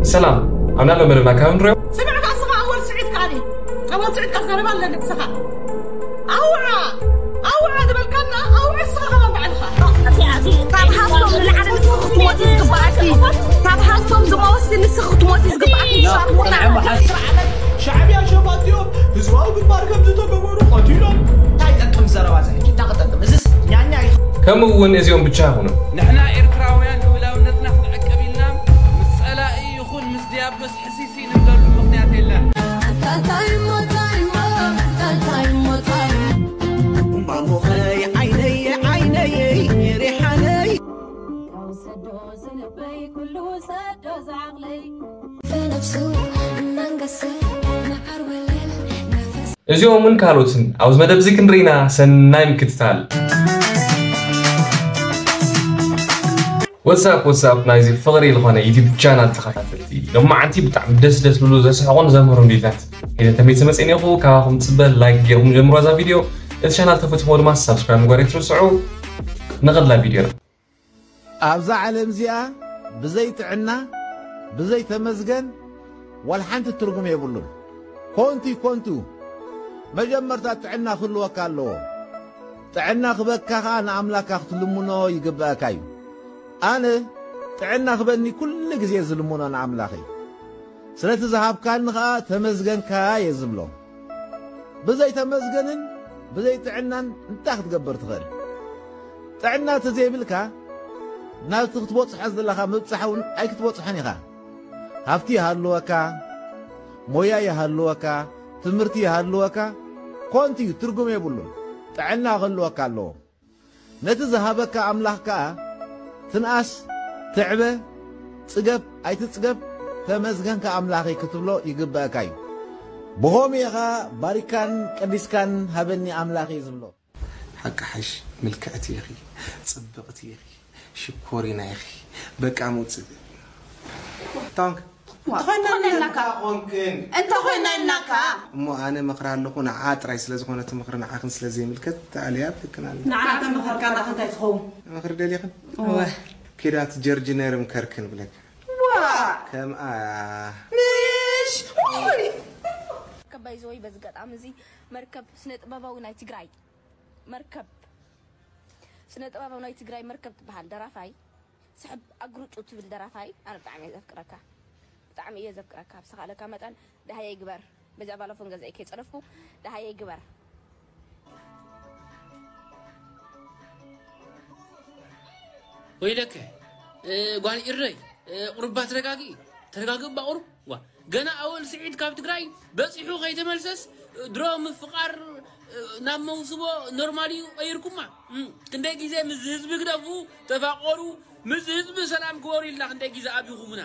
ሰላም፣ ኣብ ናሎ መደብና ካብ ንሪኦ። ስምዕ ከኣ ስኻ ኣወል ስዒድ ከኣኒ ኣወል ስዒድ ከኣ ዘረባ ኣለኒ ብስኻ ኣውዓ ኣውዓ ዝበልካና ኣውዓ ስኻ ከማን ባዕልኻ ካብ ሃብቶም ንላዕሊ ንስኺ ክትሞቲ ዝግባኣኪ ካብ ሃብቶም ዝመወሲ ንስኺ ክትሞቲ ዝግባኣኪ ሻርሙጣ ሻዕብያ ሸፋቲኦም ህዝባዊ ግንባር ከም ዝተገበሩ ቀቲሎም እንታይ ይጠቅም ዘረባ እዚ ሕጂ እንታይ ክጠቅም እዚስ ኛኛ እዩ ከምኡ እውን እዚኦም ብቻ ኣይኹኑን። ንሕና ኤርትራውያን ልኡላውነትና ክንዕቅብ ኢልና ምስ ጸላኢ ይኹን ምስ ድያብሎስ ሕሲሲ ንብለሉ ምኽንያት የለን። እምባሞኸይ ዓይነየ ዓይነየ ሪሓነይ ሰዶ ዝልበይ ኩሉ ሰዶ ዝዓቕለይ ፈነፍሱ እናንገሰ መዓር ወለል ነፈስ እዚኦምን ካልኦትን ኣብዚ መደብ እዚ ክንርኢና ሰናይ ምክትታል። ወትሳፕ ወትሳፕ ናይዚ ፍቕሪ ዝኾነ ዩቲብ ቻናል ተኸታተልቲ ሎማዓንቲ ብጣዕሚ ደስ ደስ ዝብሉ ዘስሕቑን ዘምህሩን ቪድዮታት ሒዘ ተመይሰ መፅእን ኢኹ። ካባኹም ፅበ ላይክ ገይርኩም ጀምሮ እዛ ቪድዮ። እቲ ቻናል ተፈትሞ ድማ ሳብስክራይብ ምግባር ኣይትርስዑ። ንቐድላ ቪድዮና። ኣብዛ ዓለም እዚኣ ብዘይ ጥዕና ብዘይ ተመዝገን ዋላ ሓንቲ ትርጉም የብሉን። ኮንቱ እዩ ኮንቱ። መጀመርታ ጥዕና ክህልወካ ኣለዎ። ጥዕና ክበካ ኸኣ ንኣምላካ ክትልምኖ ይግበኣካ እዩ። ኣነ ጥዕና ክበኒ ኩሉ ግዜ ዝልምኖ ንኣምላኽ እዩ። ስለቲ ዝሃብካኒ ኸኣ ተመስገንካ እየ ዝብሎ። ብዘይ ተመስገንን ብዘይ ጥዕናን እንታይ ክትገብር ትኽእል? ጥዕና ተዘይብልካ ናብቲ ክትበጽሖ ዘለኻ ምብጻሕ እውን ኣይክትበጽሖን ኢኻ። ሃብቲ ይሃልወካ፣ ሞያ ይሃልወካ፣ ትምህርቲ ይሃልወካ፣ ኮንቱ እዩ፣ ትርጉም የብሉን። ጥዕና ክህልወካ ኣለዎ። ነቲ ዝሃበካ ኣምላኽ ከኣ ትንኣስ፣ ትዕበ፣ ጽገብ ኣይትጽገብ፣ ተመስገንካ ኣምላኸይ ክትብሎ ይግበኣካ እዩ። ብኸምኡ ኢኻ ባሪካን ቀዲስካን ሃበኒ ኣምላኸይ ዝብሎ። ሓቂ ሓሽ ምልክዕቲ ኢኺ፣ ጽብቕቲ ኢኺ፣ ሽኮሪና ኢኺ። በቃ ምውጽእ። ታንክ እንተኾይና ኢልናካ ኾንክን እንተኾይና ኢልናካ እሞ ኣነ መኽራ ኣለኹ ንዓ ጥራይ ስለ ዝኾነ እቲ ምኽሪ ንዓኽን ስለ ዘይምልከት ተኣልያ ብክን ኣለ ንዓና ተመኸርካና ክንታይ ትኸውን ምኽሪ ደሊኽን እወ ኪዳት ጀርጅነርም ከርክን ብለካ ዋ ከምኣ ምሽ ውይ ከባይ ዘወይ በዚ ገጣሚ እዚ መርከብ ስነ ጥበባዊ ናይ ትግራይ መርከብ ስነ ጥበባዊ ናይ ትግራይ መርከብ ትበሃል ደራፋይ ስሕብ ኣግሩጩ ትብል ደራፋይ ኣነ ብጣዕሚ እየ ዘፍቅረካ ብጣዕሚ እየ ዘፍቅረካ ብዝኻለካ መጠን ደሃየ ግበር በዚኣ ባለፎን ገዛኢ ከይፀረፍኩ ደሃየ ግበር ወይለከ እ፣ ጓል ኢረይ እ፣ ቁሩባ ተረጋጊ ተረጋጊ እባ ቁሩብ ዋ ገና ኣወል ስዒድ ካብ ትግራይ በፂሑ ከይተመልሰስ እ፣ ድሮ ምፍቃር እ፣ ናብ መውስቦ ኖርማል እዩ ቀይርኩማ እም፣ ክንደይ ግዜ ምስ ህዝቢ ግደፉ ተፋቀሩ ምስ ህዝቢ ሰላም ግበሩ ኢልና ክንደይ ግዜ ኣብይኹምና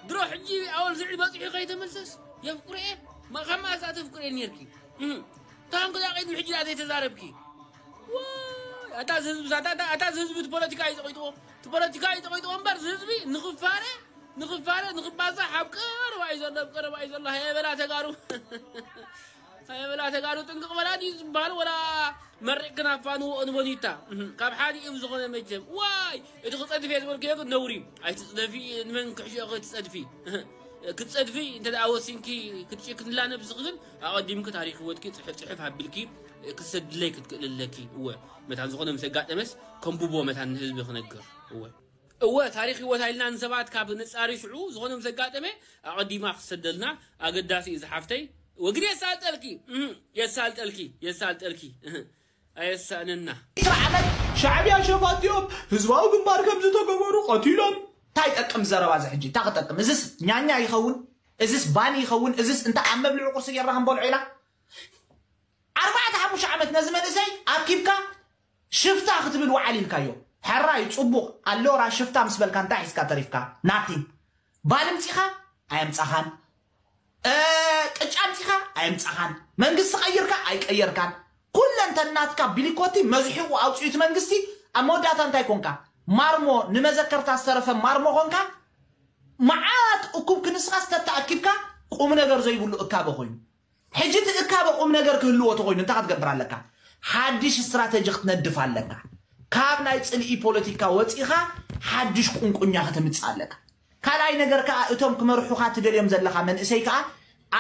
ድሮ ሕጂ ኣወል ስዒድ በፂሑ ከይተመልሰስ የፍቅርኤ ማ- ካብ መኣስ ኣተፍቅርኤ ነርኪ እም፣ ታንክዳ ቅድሚ ሕጂ ዳ ዘይተዛረብኪ ዋይ፣ ኣታ እዚ ህዝቢ ኣታ ኣታ- ኣታ እዚ ህዝቢ እቲ ፖለቲካ እዩ ተቆይጥዎ እቲ ፖለቲካ እዩ ተቆይጥዎ እምበር እዚ ህዝቢ ንኽፋረ ንኽፋረ ንኽባዛሕ ኣብ ቀረባ እዩ ዘሎ ኣብ ቀረባ እዩ ዘሎ ሃየበላ ተጋሩ ሃየበላ ተጋሩ ጥንቅቕ በላ ድዩ ዝበሃል ወላ መሪቕክን ኣፋንዎ ንበኒታ እህ፣ ካብ ሓዲኡ ዝኾነ መቸም ዋይ እቲ ክፀድፍ እየ ዝበልክዮ ግን ነውሪ እዩ ኣይትፅደፊ ንመን ክሕሽኦ ክትፀድፊ ክትፀድፊ እንተ ደኣ ወሲንኪ ክትጭክንላ ነብስኺ ግን ኣቐዲምኪ ታሪክ ህይወትኪ ፅሑፍ ፅሑፍ ኣቢልኪ ክትሰድለይ ክትክእል ኣለኪ እወ መታን ዝኾነ ምስ ኣጋጠመስ ከንብቦ መታን ንህዝቢ ክነግር እወ እወ ታሪክ ህይወት ኣይልና ንሰባት ካብ ንፃሪ ሽዑ ዝኾነ ምስ ኣጋጠመ ኣቐዲማ ክትሰደልና ኣገዳሲ እዩ ዝሓፍተይ እወ ግን የሳልጠልኪ እህ፣ የሳልጠልኪ የሳልጠልኪ እህ፣ ኣየሳእነና ዓመት ሻዕብያ ሸፋቲኦም ህዝባዊ ግንባር ከም ዝተገበሩ ቀቲሎም እንታይ ይጠቅም ዘረባ እዚ ሕጂ እንታይ ክጠቅም እዚስ ኛኛ ይኸውን እዚስ ባኒ ይኸውን እዚስ እንተ ኣብ መብልዒ ቁርሲ ጌርና ክንበልዖ ኢና ኣርባዕተ ሓሙሽተ ዓመት ነዚ መንእሰይ ኣኪብካ ሽፍታ ክትብል ውዓል ኢልካዮ ሕራይ ጽቡቕ ኣሎራ ሽፍታ ምስ በልካ እንታይ ሒዝካ ተሪፍካ ናቲን ባል ምጺኻ ኣየምጻኻን እ፣ ቅጫ ኣምጺኻ ኣየምጻኻን መንግስቲ ቀይርካ ኣይቀየርካን ኩለንተናትካ ቢሊኮቲ መዝሒቑ ኣውፅኡ እቲ መንግስቲ ኣብ መወዳእታ እንታይ ኮንካ ማርሞ ንመዘከርታ ዝተረፈ ማርሞ ኮንካ መዓት እኩብ ክንስኻስ ተተኣኪብካ ቁም ነገር ዘይብሉ እካበ ኮይኑ ሕጂ እቲ እካበ ቁም ነገር ክህልዎ ተኮይኑ እንታይ ክትገብር ኣለካ ሓድሽ ስትራተጂ ክትነድፍ ኣለካ ካብ ናይ ፅልኢ ፖለቲካ ወፂኻ ሓድሽ ቁንቁኛ ከተምፅእ ኣለካ ካልኣይ ነገር ከዓ እቶም ክመርሑኻ ትደልዮም ዘለኻ መንእሰይ ከዓ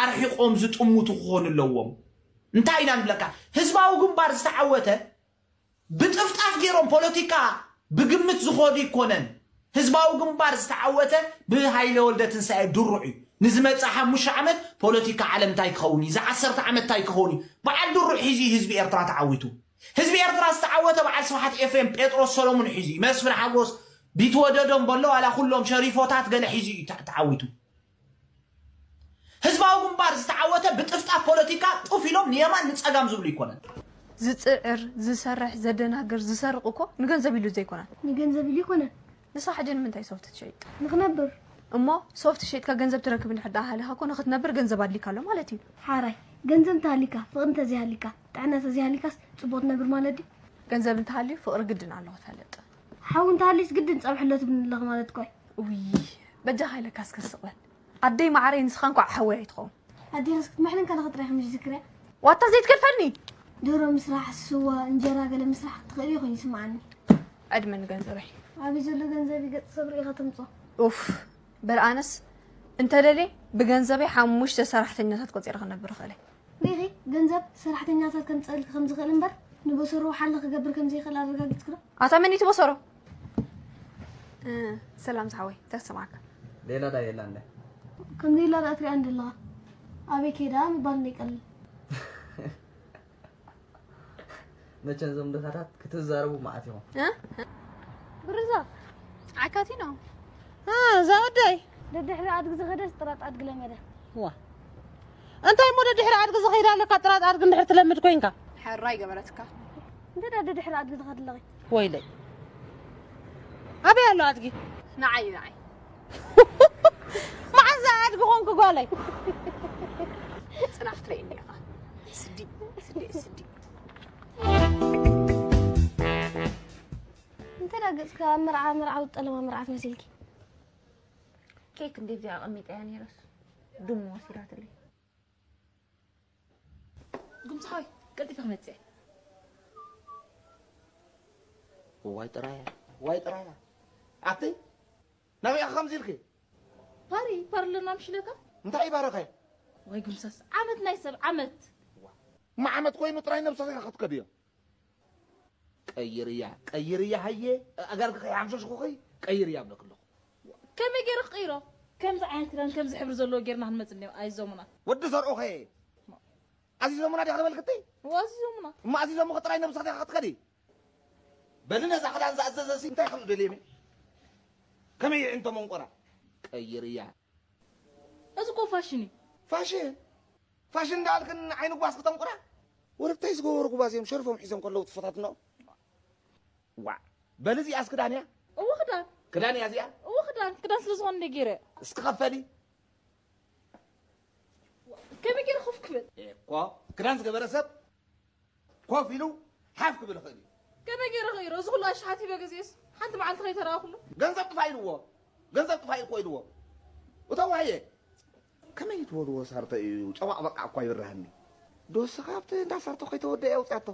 ኣርሒቖም ዝጥምቱ ክኾኑ ኣለዎም። እንታይ ኢና ንብለካ? ህዝባዊ ግንባር ዝተዓወተ ብጥፍጣፍ ገይሮም ፖለቲካ ብግምት ዝኾዱ ይኮነን። ህዝባዊ ግንባር ዝተዓወተ ብሃይለ ወልደ ትንሳኤ ድሩዕ እዩ። ንዝመጽእ ሓሙሽተ ዓመት ፖለቲካ ዓለም እንታይ ክኸውን እዩ? እዚ ዓሰርተ ዓመት እንታይ ክኸውን እዩ? በዓል ድሩዕ ሒዙ እዩ ህዝቢ ኤርትራ ተዓዊቱ። ህዝቢ ኤርትራ ዝተዓወተ በዓል ስብሓት ኤፍሬም፣ ጴጥሮስ ሰሎሙን ሒዙ እዩ። መስፍን ሓጎስ፣ ቢትወደዶም በሎ ዋላ ኩሎም ሸሪፎታት ገለ ሒዙ እዩ ተዓዊቱ። ህዝባዊ ግንባር ዝተዓወተ ብጥፍጣፍ ፖለቲካ ጡፍ ኢሎም ንየማን ንጸጋም ዝብሉ ይኮነን። ዝጽዕር፣ ዝሰርሕ፣ ዘደናግር፣ ዝሰርቕ እኮ ንገንዘብ ኢሉ ዘይኮነን። ንገንዘብ ኢሉ ይኮነን። ንሳ ሕጂ ንምንታይ ሶፍት ትሸይጥ? ንኽነብር። እሞ ሶፍት ሸይጥካ ገንዘብ ትረክብ እንድሕር ደኣ ሃሊኻ እኮ ንኽትነብር ገንዘብ ኣድሊካ ኣሎ ማለት እዩ። ሓራይ፣ ገንዘብ እንተሃሊካ፣ ፍቕሪ እንተዘይሃሊካ፣ ጥዕና እንተዘይሃሊካስ ጽቡቕ ትነብር ማለት ድዩ? ገንዘብ እንተሃልዩ ፍቕሪ ግድን ኣሎ ክትፈልጥ። ሓዊ እንተሃልዩስ ግድን ጸብሒ ኣሎ ትብልኒ ኣለኺ ማለት እኮ እዩ። ውይ በጃኻ ኢለካ እስከ ስቕ በል። ኣደይ መዓረይ ንስኻ እንኳዕ ሓወይ ኣይትኸውን። ኣዴናስ ክትምሕለንካ ንኽጥራይ ከም ዝዝክርያ። ዋታ ዘይትገድፈልኒ። ደሮ ምስራሕ፣ ስዋ፣ እንጀራ ገለ ምስራሕ ክትኽእሊ ይኾን ይስምዓኒ። ዕድመ ንገንዘበይ። ኣበይ ዘሎ ገንዘብ ገጽ ሰብ ርኢኻ ተምጾ። ኡፍ በል ኣነስ እንተደልየ ብገንዘበይ ሓሙሽተ ሰራሕተኛታት ቆጺረ ክነብር እኽእል እየ። ሪኢኺ ገንዘብ ሰራሕተኛታት ከምጽእልኪ ከም ዝኽእል እምበር ንበሰሮ ሓሊ ክገብር ከም ዘይኽእል ኣረጋጊጽኪ ዶ? ኣታ መን እዩ እቲ በሰሮ? ሰላም ዝሓወይ እንታይ ተሰማዕካ? ሌላ ዳ የላ እንደ ከምዘየላ ዳ ትሪኣ እንደለኻ ኣበይ ከይዳ ምባል እንደይቀልል መቸም ዞም ድኻታት ክትዛረቡ መዓት ኢኹም። ብርዛ ዓካቲኖ እዛ ወደይ ደድሕሪ ኣድጊ ዝኸደስ ጥራጥ ኣድጊ ለመደ። ዋ እንታይ እሞ ደድሕሪ ኣድጊ ዝኸይድ ኣለካ? ጥራጥ ኣድጊ እንድሕር ትለምድ ኮይንካ ሕራይ ገበረትካ። እንተ ደድሕሪ ኣድጊ ዝኸድ ኣለኺ ወይለይ ኣበይ ኣሎ ኣድጊ? ንዓይ ንዓይ መዓዛ ኣድጊ ኾንኩ ጓለይ? ጽናሕ ትረይኒ ኢኻ ስዲ ስዲ ስዲ እንተ ዳ ገጽካ ኣብ መርዓ መርዓዊ ጠለማ መርዓት መሲልኪ። ኬክ እንዴት እዚኣ ኣቐሚጠያ ነይረስ ድሙ ወሲዳትለይ። ጉምሳይ ቀልጢፈ ክመጽእ። ዋይ ጥራያ ዋይ ጥራያ ኣቲ ናበይ ኢኻ ከምዚ ኢልኪ? ፓሪ ፓርለና ምሽለካ እንታይ ይባረኸ? ወይ ጉምሳስ ዓመት ናይ ሰብ ዓመት። እማ ዓመት ኮይኑ ጥራይ ነብሰኻ ኢኻ ክትከድዮ። ቀይርያ ቀይርያ ሃየ ኣጋርኪ ከይሓምሸሽኩኺ ቀይርያ እብለኪ ኣለኹ። ከመይ ገይረ ክቕይሮ? ከምዚ ዓይነት ክዳን ከምዚ ሕብሪ ዘለዎ ጌርና ክንመጽእ እኒኦ ኣይዞሙና። ወዲ ዘርኦኸ ኣዚዞሙና ዲኻ በልክቲ? እዋ ኣዚዞሙና። እሞ ኣዚዞምኺ ጥራይ ነብስኺ ዲኻ ክትከዲ? በሊ ነዛ ክዳን ዝኣዘዘሲ እንታይ ክርኢ ደልየ እየ? ከመይ ይዕንቶ መንቆራ? ቀይርያ። እዚ እኮ ፋሽን እዩ። ፋሽን ፋሽን እንዳልክን ዓይኒ ጓስ ክተንቁራ ወረብታይ ዝገበሩ ጉባዝ እዮም ሸርፎም ሒዞም ከለዉ ትፈታትኖ ዋ በል እዚኣስ ክዳን እያ እዎ ክዳን ክዳን እያ እዚኣ እዎ ክዳን ክዳን ስለ ዝኾነ እንደ ገይረ እስኪ ከፈሊ ከመይ ገይረ ኮፍ ክብል እኮ ክዳን ዝገበረ ሰብ ኮፍ ኢሉ ሓፍ ክብል ይኽእል እዩ። ከመይ ገይረ ክኢሮ እዚ ኩሉ ኣሽሓት ሂበ ገዚኤስ ሓንቲ መዓልቲ ከይተረኣኹሉ። ገንዘብ ጥፋእ ኢልዎ ገንዘብ ጥፋእ እኮ ኢልዎ። እታ ዋየ ከመይ ትበልዎ ሳርተ እዩ ጨባቕ በቃ እኳ ይብርሃኒ። ዶ ስኻ ኣብቲ እንዳ ሳርተ ከይተወደ እያ ኣውፅኣቶ።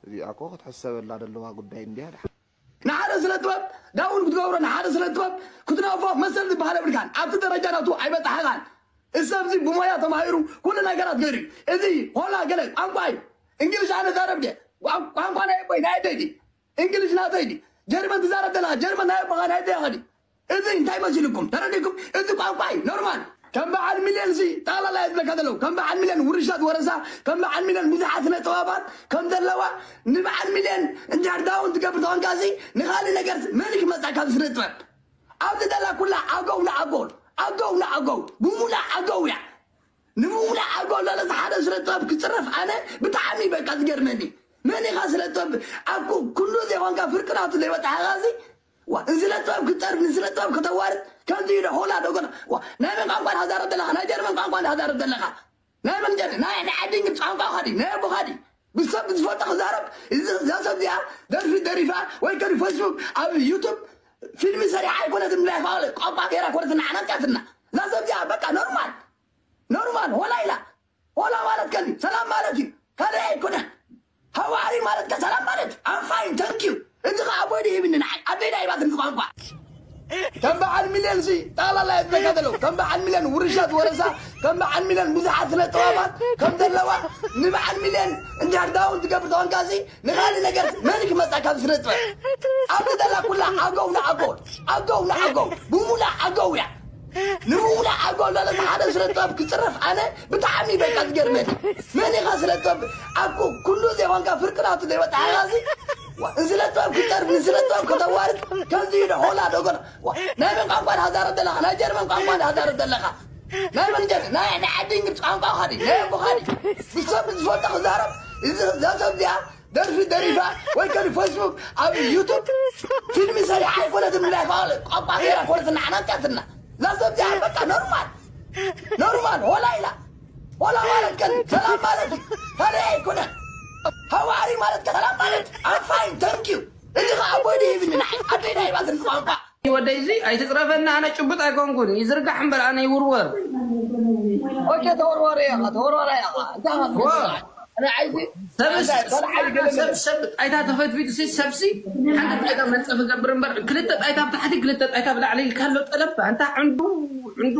እዚኣ እኮ ክትሕሰበላ ዘለዋ ጉዳይ እንድያ ድሓ። ንሓደ ስነ ጥበብ ዳውን ክትገብሮ ንሓደ ስነ ጥበብ ክትነቕፎ መሰል ዝበሃል የብልካን። ኣብቲ ደረጃ ናቱ ኣይበጻሕኻን። እሰብዚ ብሞያ ተማሂሩ ኩሉ ነገራት ገይሩ እዩ። እዚ ሆላ ገለ ቋንቋ እዩ። እንግሊሽ ኣነ ዛረብ ድየ? ቋንቋ ናይ ኣቦይ ናይ ኣደይ ድዩ? እንግሊሽ ናተይ ድዩ? ጀርመን ትዛረብ ዘለኻ ጀርመን ናይ ኣቦኻ ናይ ኣደኻ ድዩ? እዚ እንታይ መሲልኩም ተረዲኩም? እዚ ቋንቋ እዩ ኖርማል። ከም በዓል ሚልዮን ሲ ጠቕላላ እየ ዝብለካ ዘለዉ ከም በዓል ሚልዮን ውርሻ ዝወረሳ ከም በዓል ሚልዮን ብዙሓት ስነ ጥበባት ከም ዘለዋ ንበዓል ሚልዮን እንድሕር ዳውን ትገብር ተኾንካ ሲ ንኻልእ ነገር መን ክመፃ ካብ ስነ ጥበብ ኣብዚ ዘላ ኩላ ኣገው ንኣገው ኣገው ንኣገው ብሙላ ኣገው እያ ንብሙላ ኣገው ለለ ሓደ ስነ ጥበብ ክፅረፍ ኣነ ብጣዕሚ በቃ ዝገርመኒ መን ኢኻ ስነ ጥበብ ኣብ ኩሉ ዘይኮንካ ፍርቂ ናቱ ዘይበፃሕኻ ሲ ዋ ንስነ ጥበብ ክትፀርፍ ንስነ ጥበብ ከተዋርድ ከምዚ ኢሉ ሆላ ዶ ገለ ዋ ናይ መን ቋንቋ ኢኻ ትዛረብ ዘለኻ ናይ ጀርመን ቋንቋ ኢኻ ትዛረብ ዘለኻ ናይ መን ጀር ናይ ናይ ዓዲ እንግሊዝ ቋንቋ ኸዲ ናይ ኣቦ ኸዲ ብሰብ ዝፈልጦ ክዛረብ እዚ እዛ ሰብ እዚኣ ደርፊ ደሪፋ ወይ ከዲ ፌስቡክ ኣብ ዩቱብ ፊልሚ ሰሪሓ ኣይኮነትን ናይ ቋንቋ ገይራ ኮነትና ዓናምጫትና እዛ ሰብ እዚኣ በቃ ኖርማል ኖርማል ሆላ ኢላ ሆላ ማለት ከዚ ሰላም ማለት እዩ ካልእ ኣይኮነን ሃዋሪ ማለት ከ ሰላም ማለት I'm fine thank you እዚ ከዓ ኣቦይ ዶ ሂብኒ ንዓይ ኣደይ ዳ ሂባትኒ ቋንቋ ከም በዓል እዚ ጠቕላላ እትበካ ዘለዉ ከም በዓል ሚልዮን ውርሻት ወረሳ ከም በዓል ሚልዮን ብዙሓት ስነ ጥበባት ከም ዘለዋ ንበዓል ሚልዮን እንድሕር ዳውን ትገብር ተኾንካ እዚ ንኻሊ ነገር መን ክመፃ ካብ ስነ ጥበብ ኣብዚ ዘላ ኩላ ኣገው ንኣገው ኣገው ንኣገው ብሙላ ኣገው እያ ንብሙላ ኣገው ለለ ሓደ ስነ ጥበብ ክፅረፍ ኣነ ብጣዕሚ በቃ ዝገርመኒ መን ኢኻ ስነ ጥበብ ኣብ ኩሉ ዘይኮንካ ፍርቅናቱ ዘይወጣ ሓጋዚ ስነ ጥበብ ክፀርፍ ንስነ ጥበብ ከተዋርድ ከምዚ ዶ ሆላ ዶጎና ናይ መን ቋንቋ ዳዛረብ ዘለኻ ናይ ጀርመን ቋንቋ ዳዛረብ ዘለኻ ናይ መን ጀር ናይ ናይ ዓዲ እንግሊዝ ቋንቋ ኻዲ ናይ ኣቦ ኻዲ ብሰብ ዝፈልጦ ክዛረብ እዚ ዘሰብ እዚኣ ደርፊ ደሪፋ ወይ ከዲ ፌስቡክ ኣብ ዩቱብ ፊልሚ ሰሪሓ ኣይኮነትን ምላይ ቋንቋ ገይራ ኮነትና ዓናጫትና ዛሰብ እዚኣ በቃ ኖርማል ኖርማል ሆላ ኢላ ሆላ ማለት ከን ሰላም ማለት እዩ ካልእ ኣይኮነን ሃዋሪ ማለት ከ ሰላም ማለት ኣፋይ ተንኪዩ እዚ ከዓ ቦይዲ ሂብኒ ንዓይ ኣደይ ናይ ባትሪ ቋንቋ ወደይ እዚ ኣይትፅረፈኒ ኣነ ጭቡጥ ኣይኮንኩን ይዝርጋሕ እምበር ኣነ ይውርወር ኦኬ ተወርዋሪ ኢኻ ተወርዋሪ ኢኻ እንታይ ማለት ሰብሰብ ጣይታ ተፈትፊቱ ሲ ሰብሲ ሓንቲ ጣይታ መንፀፍ ገብር እምበር ክልተ ጣይታ ብታሕቲ ክልተ ጣይታ ብላዕሊ ኢልካ ኣሎ ጠለብ ኣንታ ዕንዱ ዕንዱ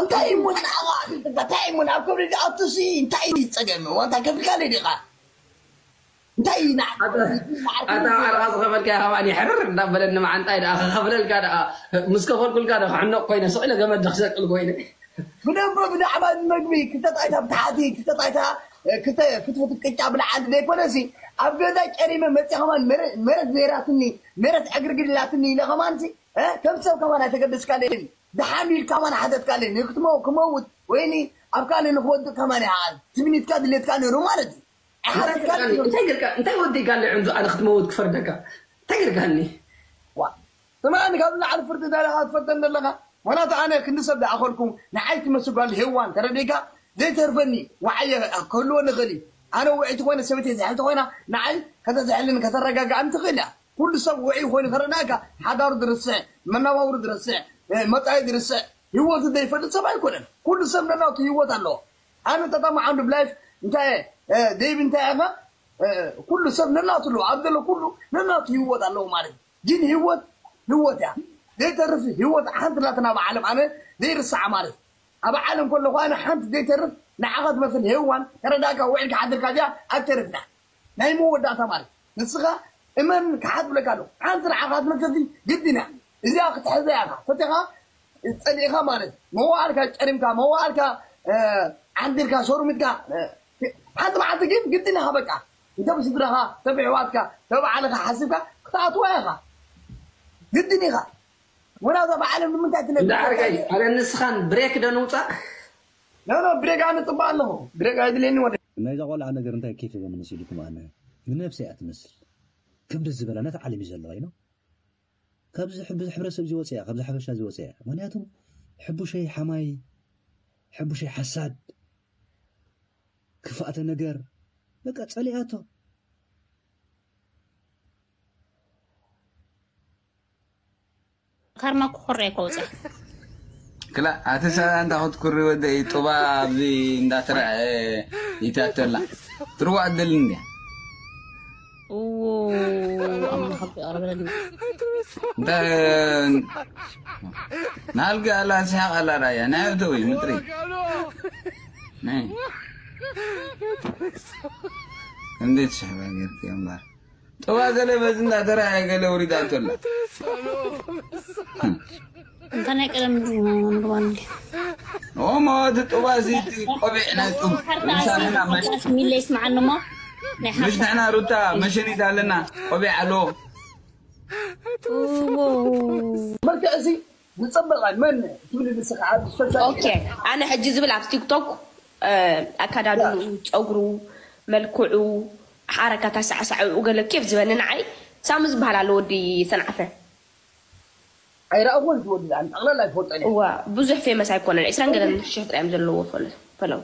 እንታይ እሞ ንዓኻ እንታይ እሞ ናብ ክብሪ ዝኣቱ ሲ እንታይ እዩ ዝፀገም ዋንታ ከፊልካ ለይ ዲኻ እንታይ እዩ ንዓ ኣታ ዓርኻ ዝኸፈልካ ከማን ይሕርር እንዳበለኒ መዓንጣይ ደኣ ከኸፍለልካ ደኣ ምስ ከፈልኩልካ ዶ ክሕነቕ ኮይነ ስቕ ኢለ ገመድ ክሰቅል ኮይነ ብደንበ ብዛዕባ መግቢ ክተጣይታ ብታሕቲ ክተጣይታ ክተ ፍትፍት ቅጫ ብላዓሊ ዘይኮነሲ ኣብ ገዛ ጨሪመ መፅእ ከማን መረት ዘይራትኒ መረት ዕግርግር ኢላትኒ ኢለ ከማንሲ ከም ሰብ ከማን ኣይተገደስካለይን ደሓን ኢልካ ከማን ሓተትካለይን ንክትመው ክመውት ወይኒ ኣብ ካልእ ንክወድእ ከማን ይዓል ትምኒትካ ድሌትካ ነይሩ ማለት እዩ ኣይሓተትካለይን እንታይ ገርካ እንታይ ወዲእካ ኣሎ ዕንዙ ኣነ ክትመውት ክፈርደካ እንታይ ገርካኒ ስምዓኒ ካብ ንላዕሊ ፍርዲ ዳርኻ ትፈተኒ ዘለኻ ምኽንያቱ ኣነ ክንዲ ሰብ ዝኣኸልኩ ንዓይ ትመስል ጓል ሄዋን ተረዲእካ ዘይተርፈኒ ዋዓየ ክህልወኒ ይኽእል እዩ ኣነ ውዕይቲ ኮይነ ሰበይተይ ዝሕል ተኾይና ንዓይ ከተዝሕልን ከተረጋግኣኒ ትኽእል እያ ኩሉ ሰብ ውዕይ ኮይኑ ከረዳእካ ሓዳሩ ዝርስዕ መነባብሩ ዝርስዕ መፃኢ ዝርስዕ ህይወቱ ዘይፈልጥ ሰብ ኣይኮነን ኩሉ ሰብ ነናቱ ህይወት ኣለዎ ኣነ ተጠማዓንዱ ብላይፍ እንታይ ዴቭ እንታይ ኢኻ ኩሉ ሰብ ነናቱ ኣለዎ ኣብ ዘሎ ኩሉ ነናቱ ህይወት ኣለዎ ማለት ግን ህይወት ህይወት እያ ዘይተርፍ ህይወት ሓንቲ ላትና ኣብ ዓለም ኣነ ዘይርስዓ ማለት ኣብ ዓለም ከለኹ ኣነ ሓንቲ ዘይተርፍ ንዓኻ ትመስል ሄዋን ተረዳእካ ውዒልካ ሓድርካ እዚኣ ኣይተርፍና ናይ መወዳእታ ማለት ንስኻ እመን ክሓት ብለካ ኣሎ ሓንቲ ንዓኻ ትመስል ግድን እያ እዚኣ ክትሕዘ እያ ፈቲኻ ፀሊእኻ ማለት መዋኣልካ ጨሪምካ መዋኣልካ ዓንዲርካ ሸሩሚትካ ሓንቲ መዓልቲ ግን ግድን ኢኻ በቃ እንተ ብስድራኻ እንተ ብሕዋትካ እንተ ብዓልኻ ሓሲብካ ክትኣትዋ ኢኻ ግድን ኢኻ ወላ እዛ ብዓለም ንምንታይ ትነብር እንዳዓርጋይ ኣረ ንስኻን ብሬክ ዶ ንውፃእ ኖ ኖ ብሬክ ኣነ ፅባእ ኣለኹ ብሬክ ኣይድልየኒ ወደ ናይዛ ቆልዓ ነገር እንታይ ኬፍ ይበኒ መሲልኩም ኣነ ንነብሰይ እያ ትመስል ከም ደስ ዝበላ ነቲ ዓለም እዩ ዘለዋ ኢኖ ካብዚ ሕብረተሰብ እዚ ወፅያ ካብዚ ሓበሻ እዚ ወፅያ ምክንያቱ ሕቡሸይ ሓማይ ሕቡሸይ ሓሳድ ክፋእተ ነገር በቃ ፀሊኣቶ ካርማ ክኾርያ ከውፅያ ክላ ኣቲ ሰብኣ እንዳ ክትኩሪ ወደይ ጡባ ኣብዚ እንዳተረዐ ይታተላ ትርዋእ ደሊ እንድያ እዎ ኣምላኽ ይቕረበለና እንተ ናልጋ ኣላ ስሓቕ ኣላ ራያ ናይ ኣተዊ ምጥሪ ናይ እንዴት ስሕባ ጌርክ እምበር ጥዋ ገለ በዚ እንዳተረኣየ ገለ ውሪዳቶ ኣላ እንተ ናይ ቀደም ምግባር እንዲ ኦሞ እቲ ጥዋ እዚ እቲ ቆቢዕ ናይ ጡብ ምሳና መሽ ሚለ ይስምዓኒ እሞ ናይ ምሽ ንሕና ሩታ መሸኒት ኣለና ቆቢዕ ኣለዎ መልክዕ እዚ ዝፀበቐ መን ትብል ንስኻ ኣብ social ኦኬ ኣነ ሕጂ ዝብል ኣብ ቲክቶክ ኣካዳድኑ ፀጉሩ መልክዑ ሓረካታ ሳዕሳዕኡ ገለ ኬፍ ዝበኒ ንዓይ ሳሙ ዝበሃል ኣሎ ወዲ ሰንዓፈ ኣይረኣኹን ዝወዲ ኣን ጠቕላላ ኣይፈልጦን እየ እዋ ብዙሕ ፌመስ ኣይኮነን ዕስራን ገለን ሽሕ ጥራዮም ዘለዎ ፈለው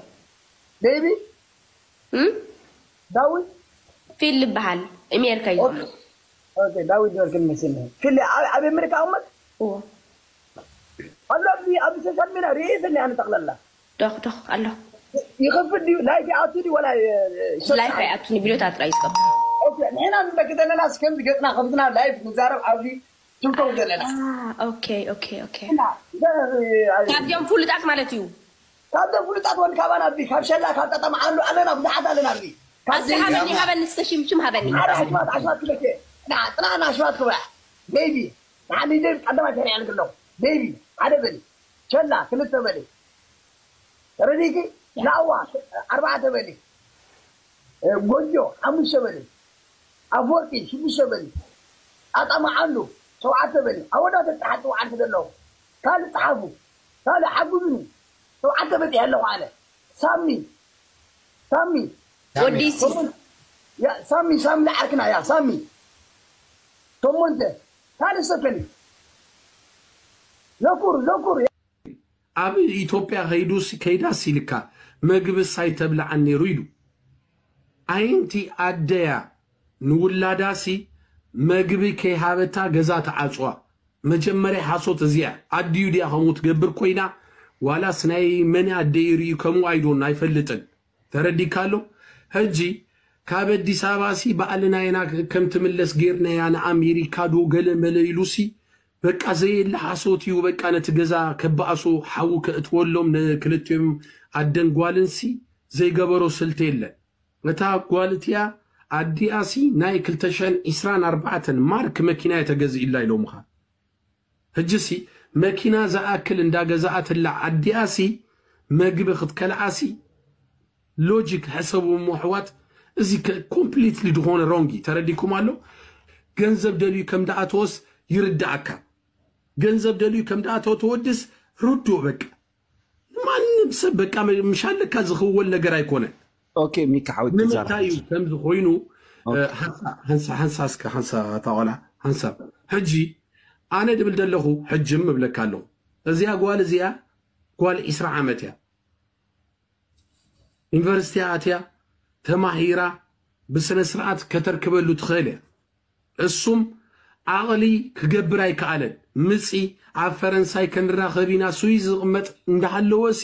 ቤቢ እም? ዳዊት ፊል ዝበሃል እሜርካ እዩ ዘሎ ኦኬ፣ ዳዊት ጆርጅ መስል ፊል ኣብ ኣብ ኣሜሪካ ኣመት እዎ ኣሎ ኣብዚ ኣብዚ ሶሻል ሚዲያ ርእየ ስለ ኣነ ጠቕላላ ዶኽ ዶኽ ኣሎ ይኸፍል ድዩ ላይፍ ይኣቱ ድዩ ወላ ላይፍ ኣይኣቱን ቪዲዮታት ጥራይ ዝገብር ኦኬ፣ ንሕና ንመክተለና እስከምዚ ገጽና ከፍትና ላይፍ ንዛረብ ኣብዚ ትብተው ዘለና ኦኬ ኦኬ ኦኬ እና ዘ- ካብዚኦም ፍሉጣት ማለት እዩ ካብዞም ፍሉጣት ወን ካባና ኣብዚ ካብ ሸላ ካብ ጠጠም ኣሉ ኣለና ብዙሓት ኣለና ኣብዚ ካብ ኣብዚ ሃበኒ ሃበኒ እስከ ሽምሽም ሃበኒ ሓደ ኣሽማት ኣሽማት ክበኬ ጽናና ኣሽማት ክበያ ሜቢ ንሓደ ደብ ቀዳማይ ሰሪዐ ልግሎ ሜቢ ሓደ በሊ ሸላ ክልተ በሊ ተረዲኪ ላዋ ኣርባዕተ በሊ ጎጆ ሓሙሽተ በሊ ኣፍወርቂ ሽዱሽተ በሊ ኣጣማዓሉ ሸውዓተ በሊ ኣወዳት ተሓጥቡ ዓንተ ዘለዉ ካልእ ጸሓፉ ካልእ ሓጉዙኒ ሸውዓተ በፂሐ ኣለኹ ኣነ ሳሚ ሳሚ ወዲሲ ቶሞን- ያ፣ ሳሚ ሳሚ ለዓርክና ያ ሳሚ ቶሞንተ ካልእ ሰከኒ ዘኩር ዘኩር ኣብ ኢትዮጵያ ከይዱስ ከይዳስ ኢልካ መግብስ ኣይተብልዓን ነይሩ ኢሉ። ኣየንቲ ኣደያ ንውላዳሲ መግቢ ከይሃበታ ገዛ ተዓፅዋ። መጀመርያ ሓሶት እዚኣ ኣድዩ ድያ ከምኡ ትገብር ኮይና ዋላስ ናይ መን ኣደይ ርእዩ ከምኡ ኣይዶን ኣይፈልጥን። ተረዲካ ኣሎ። ሕጂ ካብ ኣዲስ ኣበባ ሲ ባዕልና ኢና ከም ትምለስ ጌርናያ ንኣሜሪካ ዶ ገለ መለ ኢሉ ሲ በቃ ዘየለ ሓሶት እዩ። በቃ ነቲ ገዛ ከባእሶ ሓዊ ከእትወሎም ንክልቲኦም ኣደን ጓልን ሲ ዘይገበሮ ስልቲ የለን። እታ ጓል እቲኣ ኣዲኣ ሲ ናይ ክልተ ሽሕን ዕስራን ኣርባዕተን ማርክ መኪና እየ ተገዚእላ ኢሎምኻ። ሕጂ ሲ መኪና ዝኣክል እንዳገዛኣትላ ኣዲኣ ሲ መግቢ ክትከልዓ ሲ ሎጂክ ሕሰቡ እሞ ኣሕዋት። እዚ ኮምፕሊትሊ ዝኾነ ሮንግ እዩ። ተረዲኩም ኣሎ። ገንዘብ ደልዩ ከም ደኣተወስ ይርዳእካ። ገንዘብ ደልዩ ከም ደኣተወ ተወድስ ርድኦ በቃ። ማንም ሰብ በቃ ምሻለካ ዝኽወል ነገር ኣይኮነን። ኦኬ ሚካ ሓወይ ትዛረብ ንምንታይ እዩ ከምዚ ኮይኑ? ሓንሳ ሓንሳ እስከ ሓንሳ ታዋላ ሓንሳ ሕጂ ኣነ ድብል ደለኹ ሕጅም እብለካ ኣለኹ። እዚኣ ጓል እዚኣ ጓል ዕስራ ዓመት እያ። ዩኒቨርሲቲ ኣትያ ተማሂራ ብስነ ስርዓት ከተርክበሉ ትኽእል እያ። እሱም ዓቕሊ ክገብር ኣይከኣለን። ምፂ ኣብ ፈረንሳይ ክንራኸብ ኢና ስዊዝ ዝቕመጥ እንዳሃለወ ሲ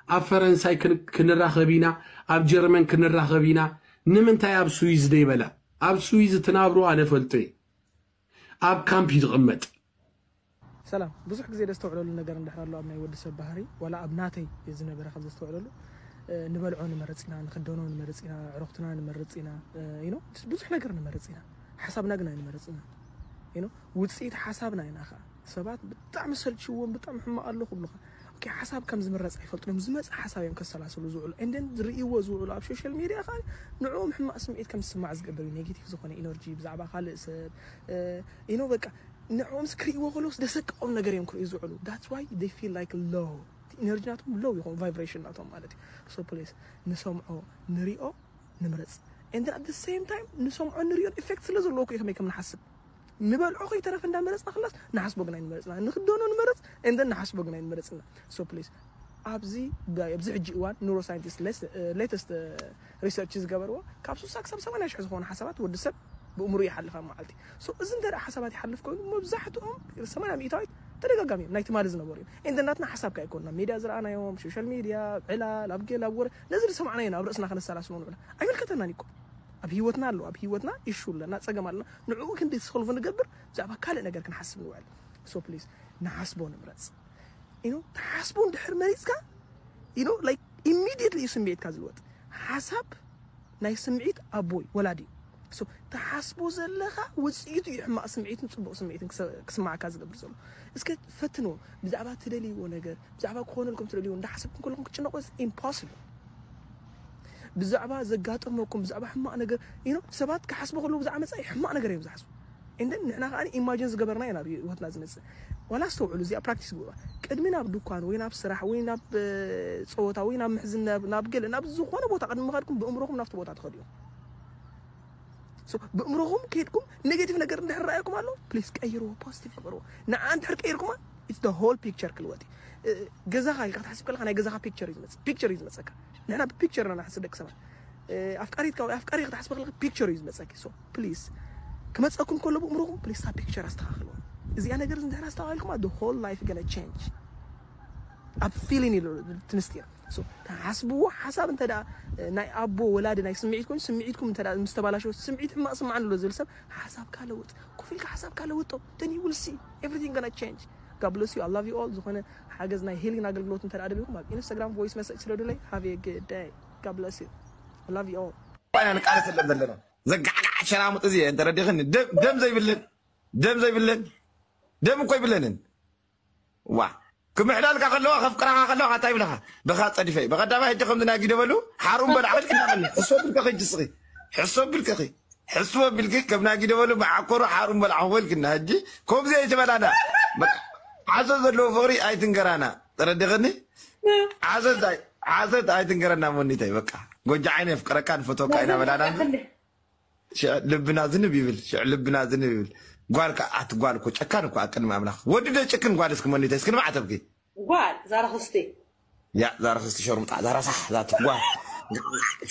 ኣብ ፈረንሳይ ክን- ክንራኸብ ኢና ኣብ ጀርመን ክንራኸብ ኢና ንምንታይ ኣብ ስዊዝ ደይበላ? ኣብ ስዊዝ ትናብሩ ኣነ ፈልጦ እየ። ኣብ ካምፕ እዩ ዝቕመጥ። ሰላም ብዙሕ ግዜ ደስተውዕለሉ ነገር እንድሕር ኣሎ ኣብ ናይ ወዲ ሰብ ባህሪ ዋላ ኣብ ናተይ ዝነበረ ካብ ዘስተውዕለሉ እ፣ ንበልዖ ንመርፅ ኢና ንክደኖ ንመርፅ ኢና ዕሮክትና ንመርፅ ኢና እ፣ you know፣ ብዙሕ ነገር ንመርፅ ኢና ሓሳብና ግና ንመርፅ ኢና you know፣ ውፅኢት ሓሳብና ኢና ከዓ ሰባት ብጣዕሚ ሰልችዎም ብጣዕሚ ሕማቕ ኣሎ ክብሉካ ኦኬ ሓሳብ ከም ዝምረፅ ኣይፈልጡን እዮም ዝመፅ ሓሳብ እዮም ከሰላስሉ ዝውዕሉ and then ዝርእይዎ ዝውዕሉ ኣብ ሶሻል ሚድያ ከዓ ንዕኦም ሕማቕ ስምዒት ከም ዝስማዕ ዝገብር እዩ ኔጌቲቭ ዝኾነ ኢነርጂ ብዛዕባ ካልእ ሰብ you know በቃ ንዕኦምስ ክርእይዎ ከለውስ ደሰቅቖም ነገር እዮም ክርእዩ ዝውዕሉ that's why they feel like low ኢነርጂ ናቶም ሎው ይኾን ቫይብሬሽን ናቶም ማለት እዩ so please ንሰምዖ ንሪኦ ንምረፅ and then at the same time ንሰምዖ ንሪኦ ኢፌክት ስለ ዘለዎ እኮ እዩ ከመይ ከም ንሓስብ ንበልዖ ከይተረፈ እንዳመረፅና ክላስ ንሓስቦ ግን ኣይንመረፅና ንክደኖ ንመረፅ and then ንሓስቦ ግን ኣይንመረፅና so please ኣብዚ ኣብዚ ሕጂ እዋን ኑሮ ሳይንቲስት ሌተስት ሪሰርች ዝገበርዎ ካብ ስሳ ክሳብ ሰማንያ ሽሕ ዝኾኑ ሓሳባት ወዲ ሰብ ብእምሩ ይሓልፍ ኣብ መዓልቲ so እዚ እንተ ሓሳባት ይሓልፍ ኮይኑ መብዛሕትኦም ሰማንያ ሚእታዊት ተደጋጋሚ እዮም ናይ ትማሊ ዝነበሩ እዮም እንደ ናትና ሓሳብ ከ ኣይኮንና ሜድያ ዝረኣናዮም ሶሻል ሜድያ ዕላል ኣብ ገል ኣብ ወረ ነዚ ዝሰማዕናዮ ናብ ርእስና ከነሰላስሎ ንብላ ኣይምልከተናን ይኮ ኣብ ህይወትና ኣሎ ኣብ ህይወትና ኢሹ ኣለና ፀገም ኣለና ንዕኡ ክንዲ ዝሰልፉ ንገብር ብዛዕባ ካልእ ነገር ክንሓስብ ንውዕል so please ንሓስቦ ንምረፅ you know ትሓስቦ እንድሕር መሪፅካ you know like immediately እዩ ስምዒትካ ዝልወጥ ሓሳብ ናይ ስምዒት ኣቦይ ወላዲ እዩ so ትሓስቦ ዘለኻ ውፅኢቱ እዩ ሕማቕ ስምዒትን ፅቡቕ ስምዒትን ክሰ- ክስማዓካ ዝገብር ዘሎ እስከ ፈትንዎ ብዛዕባ ትደልይዎ ነገር ብዛዕባ ክኾነልኩም ትደልይዎ እንዳሓሰብኩም ከለኹም ክትጭነቑ ኢምፖስብል ብዛዕባ ዘጋጠመኩም ብዛዕባ ሕማቕ ነገር you know ሰባት ክሓስቡ ከለዉ ብዛዕባ መፃኢ ሕማቕ ነገር እዮም ዝሓስቡ and then ንሕና ከዓ ኢማጂን ዝገበርና ኢና ኣብ ህይወትና ዝመፅእ ዋላ ኣስተውዕሉ እዚኣ ፕራክቲስ ግበሩዋ ቅድሚ ናብ ድኳን ወይ ናብ ስራሕ ወይ ናብ እ፣ ፀወታ ወይ ናብ ምሕዝነት ናብ ገለ ናብ ዝኾነ ቦታ ቅድሚ ምኻድኩም ብእምሮኹም ናብቲ ቦታ ትኸዱ እዮም So ብእምሮኹም ከይድኩም ኔጌቲቭ ነገር እንድሕር ረኣየኩም ኣሎ ፕሊስ ቀይርዎ ፖዚቲቭ ግበርዎ ንዓ እንድሕር ቀይርኩማ it's the whole picture ክልወጥ እዩ እ፣ ገዛኻ ኢልካ ክትሓስብ ከለካ ናይ ገዛኻ ፒክቸር እዩ ዝመፅእ ፒክቸር እዩ ዝመፀካ ንሕና ብፒክቸር ኢና ንሓስብ ደቂ ሰባት ኣፍቃሪትካ ወይ ኣፍቃሪ ክትሓስበ ከለካ ፒክቸር እዩ ዝመፀኪ so please ክመፀኩም ከሎ ብእምሮኩም please ታ ፒክቸር ኣስተካክልዋ እዚኣ ነገር እዚ እንድሕር ኣስተካኪልኩማ the whole life gonna change ኣብ ፊሊን ኢሉ ትንስቲር ሓስብዎ። ሓሳብ እንተ ደኣ ናይ ኣቦ ወላዲ ናይ ስምዒት ኮይኑ፣ ስምዒትኩም እንተ ደኣ ምስ ተባላሸወ፣ ስምዒት ሕማቕ ስምዓኒ ኣሎ ዝብል ሰብ ሓሳብካ ለውጥ። ኮፍ ኢልካ ሓሳብካ ለውጦ። Then you will see everything gonna change. God bless you. I love you all. ዝኾነ ሓገዝ ናይ ሂሊንግ ኣገልግሎት እንተ ደኣ ደሊኹም ኣብ ኢንስታግራም ቮይስ መሰጅ ስደዱለይ። Have a good day. God bless you. I love you all. ባይና ንቃለሰሎም ዘለና ዘጋዕጋዕ ሸራሙጥ እዚ እንተረዲኽኒ ደም ዘይብለን ደም ዘይብለን ደም እኮ ይብለንን ዋ ክምሕዳልካ ከለዋ ከፍቅራካ ከለዋ እንታይ ይብለካ ብካ ጸዲፈ በቀዳማ ሕጂ ከምዚ ናይ ጊደበሉ ሓሩም በላዕ ወልክና ከኒ ሕሶ ብልከኺ ሕጂ ስኺ ሕሶ ብልከኺ ሕስቦ ቢልኪ ከም ናይ ጊደበሉ መዓኮሩ ሓሩም በላዕ ወልክና ሕጂ ከምዚ ኣይትበላና ዓዘ ዘለዎ ፍቅሪ ኣይትንገራና ተረዲኽኒ ዓዘት ኣይ- ዓዘት ኣይትንገረና ሞኒተይ በቃ ጎጃ ዓይነ የፍቅረካ ንፈቶካ ኢና በላና ሽዕ ልብና ዝንብ ይብል ሽዕ ልብና ዝንብ ይብል ጓል ከ ኣቲ ጓል እኮ ጨካን እኮ ኣቅድሚ ኣምላኽ ወዲ ዶ ጭክን ጓል እስኪ ሞኒተይ እስኪ ንማዕተብኪ ጓል ዛረኽስቲ ያ ዛረኽስቲ ሸርሙጣ ዛራሳሕ ዛቲ ጓል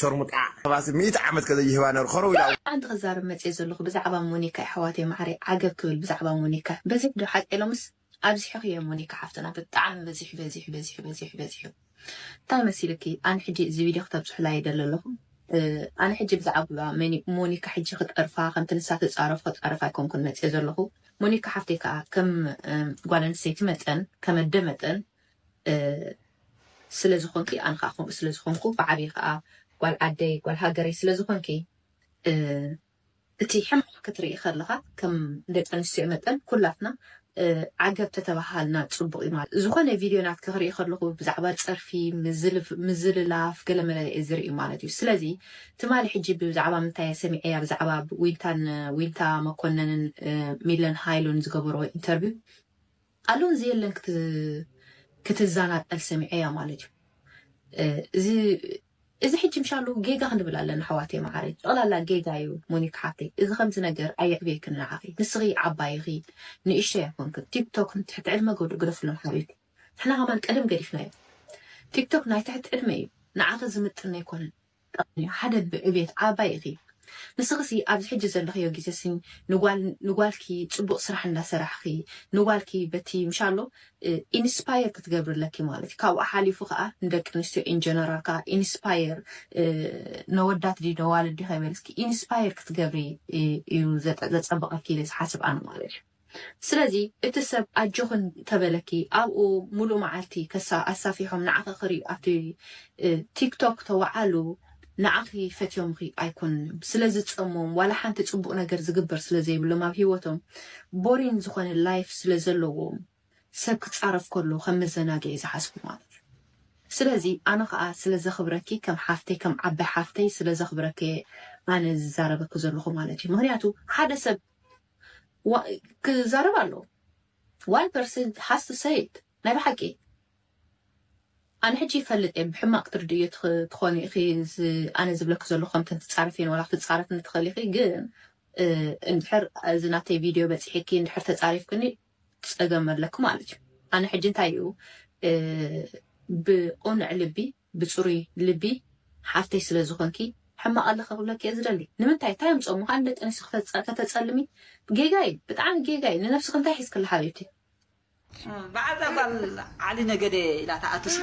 ሸርሙጣ ባሲ ሚእቲ ዓመት ከዘይህባ ነር ኸረው ኢላ ኣንቲ ክዛረብ መፅየ ዘለኹ ብዛዕባ ሞኒካ ኣሕዋተይ ማዕረይ ዓገብ ክብል ብዛዕባ ሞኒካ በዚሕ ዶ ሓቂ ኢሎምስ ኣብዚሕኽዮ ሞኒካ ሓፍትና ብጣዕሚ በዚሑ በዚሑ በዚሑ በዚሑ በዚሑ እንታይ መሲልኪ ኣነ ሕጂ እዚ ቪድዮ ክተብፅሑላ ይደሊ ኣለኹ ኣነ ሕጂ ብዛዕባ ሞኒካ ሕጂ ክጠርፋ ከምቲ ንሳ ትፃረፍ ክፃረፍ ኣይኮንኩን መፅየ ዘለኹ ሞኒካ ሓፍተይ ከዓ ከም ጓል ኣንስተይቲ መጠን ከም ኣደ መጠን ስለ ዝኾንኪ ኣነ ከዓ ከምኡ ስለ ዝኾንኩ ብዓብዪ ከዓ ጓል ዓደይ ጓል ሃገረይ ስለ ዝኾንኪ እቲ ሕማቕ ክትርኢ ከለኻ ከም ደቂ ኣንስትዮ መጠን ኩላትና ዓገብ ተተባሃልና ፅቡቕ እዩ ማለት ዝኾነ ቪድዮ ናትኪ ክርኢ ከለኹ ብዛዕባ ፀርፊ ምዝልላፍ ገለመለ እየ ዝርኢ ማለት እዩ ስለዚ ትማሊ ሕጂ ብዛዕባ ምንታይ ሰሚዐያ ብዛዕባ ዊንታን ዊንታ መኮነንን ሚለን ሃይሉን ዝገበርዎ ኢንተርቪው ኣሉን ዘየለን ክትዛናጠል ሰሚዐያ ማለት እዩ እዚ ሕጂ ምሻሉ ጌጋ ክንብል ኣለና ኣሕዋተይ መዓረይ ጠቕላላ ጌጋ እዩ ሞኒካ ሓፍተይ እዚ ከምዚ ነገር ኣየዕብየክን ንዓኺ ንስኺ ዓባይ ኢኺ ንእሽተይ ኣይኮንክን ቲክቶክ ንትሕቲ ዕድመ ግደፉሎም ሓቢብቲ ንሕና ከማን ቀደም ገዲፍናዮ ቲክቶክ ናይ ትሕቲ ዕድመ እዩ ንዓኺ ዝምጥን ኣይኮነን ሓደ ብዕቤት ዓባይ ኢኺ ንስኽሲ ኣብዚ ሕጂ ዘለኽዮ ግዜሲ ንጓልኪ ፅቡቕ ስራሕ እንዳሰራሕኺ ንጓልኪ በቲ ምሻሎ ኢንስፓየር ክትገብሪ ኣለኪ ማለት እዩ ካብኡ ሓሊፉ ከዓ ንደቂ ኣንስትዮ ኢንጀነራል ከዓ ኢንስፓየር ነወዳት ዲ ነዋልድ ዲ ከይበልስኪ ኢንስፓየር ክትገብሪ እዩ ዘፀበቐኪ ኢለ ዝሓስብ ኣነ ማለት እዩ ስለዚ እቲ ሰብ ኣጆኽን ተበለኪ ኣብኡ ሙሉእ መዓልቲ ከሳ ኣሳፊሖም ንዓኺ ክሪኡ ኣብቲ ቲክቶክ ተወዓሉ ንዓኺ ፈትዮምኺ ኣይኮኑን እዮም ስለ ዝጸሞም ዋላ ሓንቲ ጽቡቕ ነገር ዝግበር ስለ ዘይብሎም ኣብ ሂወቶም ቦሪን ዝኾነ ላይፍ ስለ ዘለዎም ሰብ ክጻረፍ ከሎ ከም መዘናግዒ ዝሓስቡ ማለት እዩ ስለዚ ኣነ ከዓ ስለ ዘኽብረኪ ከም ሓፍተይ ከም ዓባይ ሓፍተይ ስለ ዘኽብረኪ ኣነ ዝዛረበኪ ዘለኹ ማለት እዩ ምክንያቱ ሓደ ሰብ ክዛረብ ኣለዎ one person has to say it ናይ ብሓቂ ኣነ ሕጂ ይፈልጥ እየ ብሕማቅ ትርድእዮ ትኾኒ ኢኺ ኣነ ዝብለኪ ዘለኹ ከምተን ትፃረፍ እየን ዋላ ክትፃረፍ ንትኽእል ኢኺ ግን እንድሕር እዚ ናተይ ቪድዮ በፂሒኪ እንድሕር ተፃሪፍክኒ ፀገም ኣለኪ ማለት እዩ ኣነ ሕጂ እንታይ እዩ ብቁንዕ ልቢ ብፅሩይ ልቢ ሓፍተይ ስለ ዝኾንኪ ሕማቕ ኣለኺ ክብለኪ እየ ዝደሊ። ንምንታይ? እንታይ ኣምፅኦሞ ከዓ ንደቂ ኣንስትዮ ከተፀልሚ? ጌጋ እዩ። ብጣዕሚ ጌጋ እዩ። ንነብስኺ እንታይ ሒዝክላ ሓቢብቲ? በዓል እዛ ጓል ዓሊ ነገደ ኢላ ትኣቱስ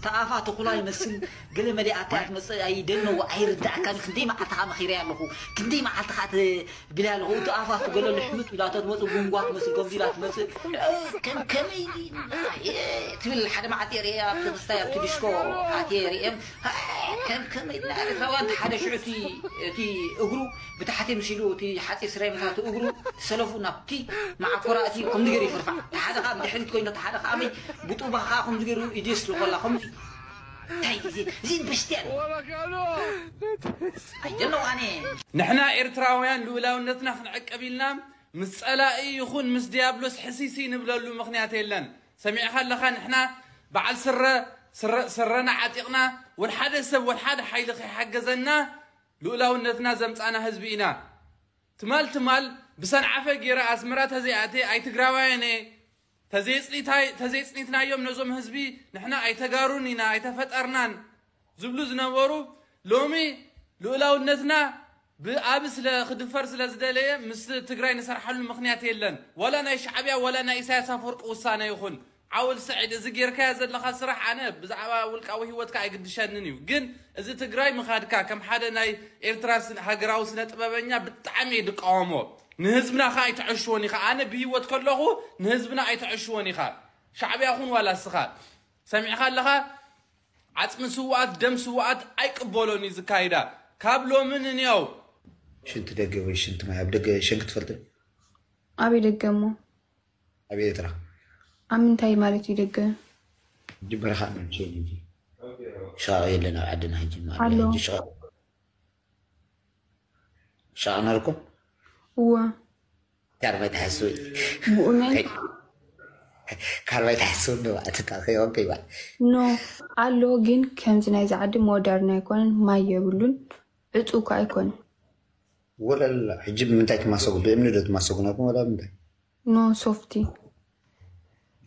ተኣፋ ተኹላ ይመስል ገለ መሊኣታ እያ ትመፅእ ኣይደነዎ ኣይርዳእካን ክንደይ መዓልቲ ከዓ መኺረያ ኣለኹ ክንደይ መዓልቲ ከዓ ትብለያ ኣለኹ እቲ ኣፋ ትገለሉ ሕምጥ ኢላቶ ትመፅእ ጉንጓ ትመስል ከምዚ ኢላ ትመፅእ ከም ከመይ ትብል ሓደ መዓልቲ ርእየ ኣብቲ ክስታይ ኣብቲ ዲስኮ ኣትየ ርእየ ከም ከመይ ኢልና ኤርትራውያን ሓደ ሽዑ እቲ እግሩ ብታሕቲ ምሲሉ እቲ ሓፂር ስረ ይመሳቱ እግሩ ሰለፉ ናብቲ መዓኮራ እቲ ከምዚ ገይሩ ይፍርፋዕ። እቲ ሓደ ከዓ ብድሕሪት ኮይኑ እቲ ሓደ ከዓ ኣበይ ብጡባ ከዓ ከምዚ ገይሩ ይድስ ዝኮላ ከምዚ እንታይ እዚ እዚ በሽትያ ኣይደለው ኣነ ንሕና ኤርትራውያን ልኡላውነትና ክንዕቅብ ኢልና ምስ ጸላኢ ይኹን ምስ ዲያብሎስ ሕሲሲ ንብለሉ ምኽንያት የለን። ሰሚዕኻ ኣለኻ ንሕና በዓል ስረ ስረ ስረና ዓጢቕና ወልሓደ ሰብ ወልሓደ ሓይሊ ከይሓገዘና ልኡላውነትና ዘምጻና ህዝቢ ኢና። ትማል ትማል ብሰንዓፈ ገይረ ኣስመራ ተዘይኣትየ ኣይትግራዋይን እየ። ተዘይጽኒትናዮም ነዞም ህዝቢ ንሕና ኣይተጋሩን ኢና ኣይተፈጠርናን ዝብሉ ዝነበሩ ሎሚ ልኡላውነትና ብኣቢ ስለ ክድፈር ስለ ዝደለየ ምስ ትግራይ ንሰርሓሉ ምኽንያት የለን። ዋላ ናይ ሻዕብያ ዋላ ናይ ኢሳያስ ኣፈወርቂ ውሳነ ይኹን ዓወል ሰዒድ፣ እዚ ጌርካዮ ዘለኻ ስራሕ ኣነ ብዛዕባ ውልቃዊ ህይወትካ ኣይግድሸንን እዩ፣ ግን እዚ ትግራይ ምኻድካ ከም ሓደ ናይ ኤርትራ ስነ- ሃገራዊ ስነ ጥበበኛ ብጣዕሚ እየ ድቃወሞ። ንህዝብና ኸኣ ኣይትዐሽዎን ኢኻ። ኣነ ብህይወት ከለኹ ንህዝብና ኣይትዐሽዎን ኢኻ። ሻዕብያ ኹን ዋላ እስኻ ሰሚዕኻ ኣለኻ። ዓጽሚ ስውኣት፣ ደም ስውኣት ኣይቅበሎን እዩ ዝካይዳ። ካብ ሎሚ ንንያው ሽንቲ ደገ ወይ ሽንቲ ማይ ኣብ ደገ ሸንክ ትፈልጥ? ኣበይ ደገ እሞ? ኣብ ኤርትራ። ኣብ ምንታይ ማለት እዩ ደገ? ሕጂ በረኻ እንሸይን እንጂ ሻቕ የለን ኣብ ዓድና ሕጂ ማለት ኣሎ። ሕጂ ሻቕ ሻቕ ነርኩም? እወ። ካርባይ ትሓስቡ? ብእውነት? ካርባይ ትሓስቡ? ንባዕትካ ከይወንከ ይባል። ኖ፣ ኣሎ፣ ግን ከምዚ ናይዚ ዓዲ ሞደርን ኣይኮነን፣ ማይ የብሉን፣ ዕጹው እኳ ኣይኮነን። ወለላ፣ ሕጂ ብምንታይ ትማሰጉ? ብእምኒ ዶ ትማሰጉ ናኩም ወላ ብምንታይ? ኖ፣ ሶፍቲ።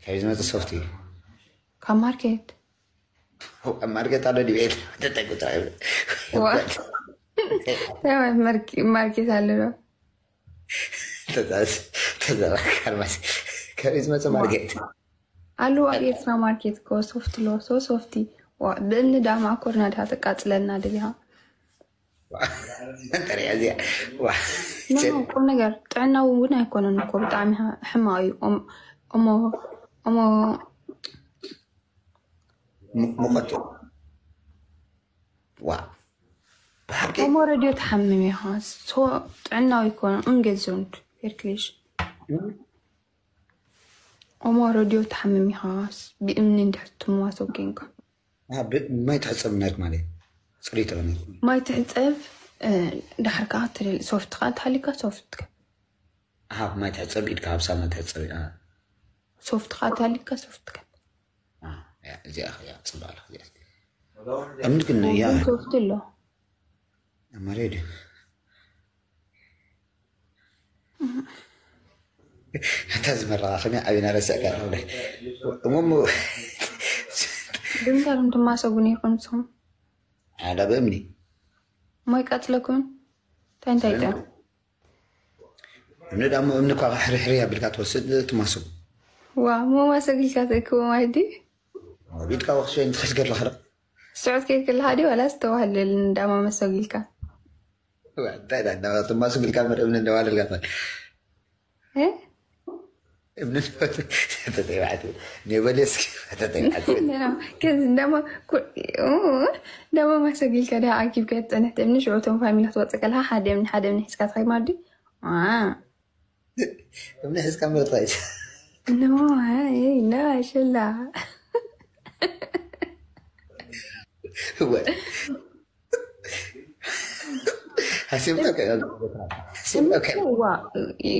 ካብ ዝመጽእ ሶፍቲ? ካብ ማርኬት። ኣብ ማርኬት ኣሎ ድዩ? የለን። ተጠቅም ጥራይ ይብል። ዋ። እንታይ ማለት ማርኬ-፣ ማርኬት ኣሎ ዶ? ተዛዝ-፣ ተዛዝ-፣ ካርማሲ። ካብ ዝመጽእ ማርኬት? ኣለዎ ኣብ ኤርትራ ማርኬት እኮ ሶፍቲ ኣሎ፣ ሶ ሶፍቲ። ዋ፣ ብእምኒ ዳ ማዕኮርና ዳ ተቃጽለልና ደሊኻ? ዋ፣ እንተሪያ እዚኣ። ዋ፣ ኖ፣ ኖ፣ ቁም ነገር ጥዕናዊ እውን ኣይኮነን እኮ፣ ብጣዕሚ ሕ-፣ ሕማቕ እዩ። ኦም-፣ ኦሞ-፣ ኦሞ-፣ ሙ-፣ ሙቐት። ዋ፣ ብሓቂ? ኦሞ ረድዮ ትሓምም ኢኻ። ሶ ጥዕናዊ ኣይኮነን። ኡንጌዙንድ፣ ቨርክሊሽ። እም? ኦሞ ረድዮ ትሓምም ኢኻ። ብእምኒ እንድሕር ትመዋሰው ጌንካ። ኣሃ፣ ብ-፣ ማይ ትሕጸብ ናይክ ማለት ጽሬት ረመ። ማይ ትሕጸብ፣ እ፣ ድሓር ከኣ ትደሊ-፣ ሶፍት ከኣ እንተሃሊካ ሶፍት ትከ-፣ ኣሃ፣ ማይ ትሕጸብ ኢድካ ኣብ ሳሙና ትሕጸብ፣ ኣሃ። ሶፍት ከኣ እንተሃሊካ ሶፍት ትከ-፣ ኣሃ፣ ያ፣ እዚኣ፣ ያ፣ ጽቡቕ ኣላ፣ እዚኣ። እምኒ ግን፣ ያ። ሶፍት ኣሎ። ኣማሬ ድዩ? እታ ዝመረቓ ከመይ ዓቢና ረስዕካ ኣለኹ። እሞ፣ እሞ፣ ብምንታይ ኢኹም ትማሰጉ ነይርኩም ንስኹም? ኣዳ ብእምኒ። እሞ ይቃጽለኩምን? እንታይ እንታይ ጥዑም? እምኒ ዳሞ እምኒ እኳ ሕርሕሪ ኣቢልካ ትወስድ ትማሰጉ። ዋ፣ እሞ ማሰግ ኢልካ ተእክቦ ማለት ድዩ? ኣብ ኢድካ ወኽሸ እንተ ክትገድልካ ዶ? ስዑት ከይድ ከለኻ ድዩ ዋላስ ተዋህለል እንዳማ መሰግ ኢልካ? ዋ፣ እንታይ ዳ እንዳማ ትማሰጉ ኢልካ እምበር እምኒ እንደዋለልካ ትበል። እ? እምኒ ተተይባዕት ኔበሌስኪ ተተይባዕት። ከዚ እንዳማ ኩ-፣ ኡ፣ እንዳማ ማሰግ ኢልካ ድያ ኣኪብካ ትጸንሕ እምኒ ሽዑ እቶም ፋሚሊ ክትወጽእ ከለኻ ሓደ እምኒ ሓደ እምኒ ሒዝካ ትኸይድ ማለት ድዩ? ዋ። እምኒ ሒዝካ ምርጥ ኣይት። ኖ፣ ኣይ፣ ኖ፣ ኣሸላ። እወ። ሃሲምካ ከ-፣ ሃሲምካ ከ-፣ እዋ፣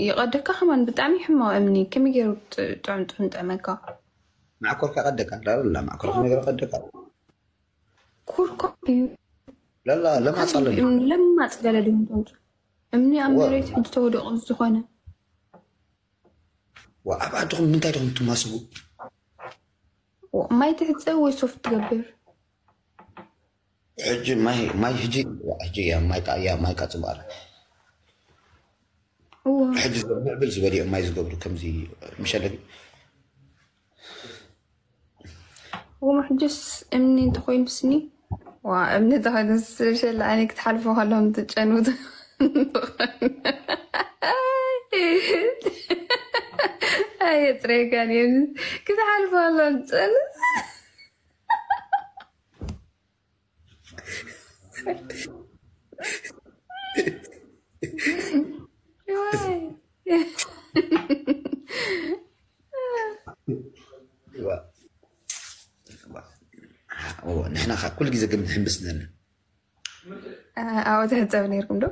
ይቐደካ ከማን ብጣዕሚ ሕማቕ እምኒ። ከመይ ገይሩ ጥ-፣ ጥዑም ጥዑም ጥዕመካ? ማዕኮርካ ቀደካ፣ ላላ፣ ማዕኮርካ ነገር ቀደካ። ኩርኩም እዩ። ላላ፣ ለማጽ ኣሎ። እምኒ ለማጽ ገለ ድም ተምጹ። እምኒ ኣብ እወ። መሬት ሕጂ ተወዲቑ ዝኾነ። ዋ፣ ኣብ ዓድኹም ምንታይ ዲኹም ትማስቡ? ዋ፣ ማይ ትሕጸብ ወይ ሶፍት ትገብር? ሕጂ ማይ፣ ማይ ሕጂ፣ ሕጂ እያ ማይ ቃ-፣ እያ ማይ ቃ ጽቡቕ ኣላ። እወ። ሕጂ ምዕብል ዝበልዮ ማይ ዝገብሩ ከምዚ ምሸለቢ። ወመሕጅስ እምኒ እንተኾይኑስኒ፣ ዋ፣ እምኒ እንተኾይኑስ፣ ሸላ ኣነ ክትሓልፎ ከለኹም ትጨንውት። ኣየጽረየካን እዩ። ክትሓልፎ ከለኹም ትጨንውት። ዋይ። ዋ። ዋ። ንሕና ኸ ኩሉ ግዜ ግን ንሕምብስ ነና። ኣ-፣ ኣብኡ ትሕጸብ ነይርኩም ዶ?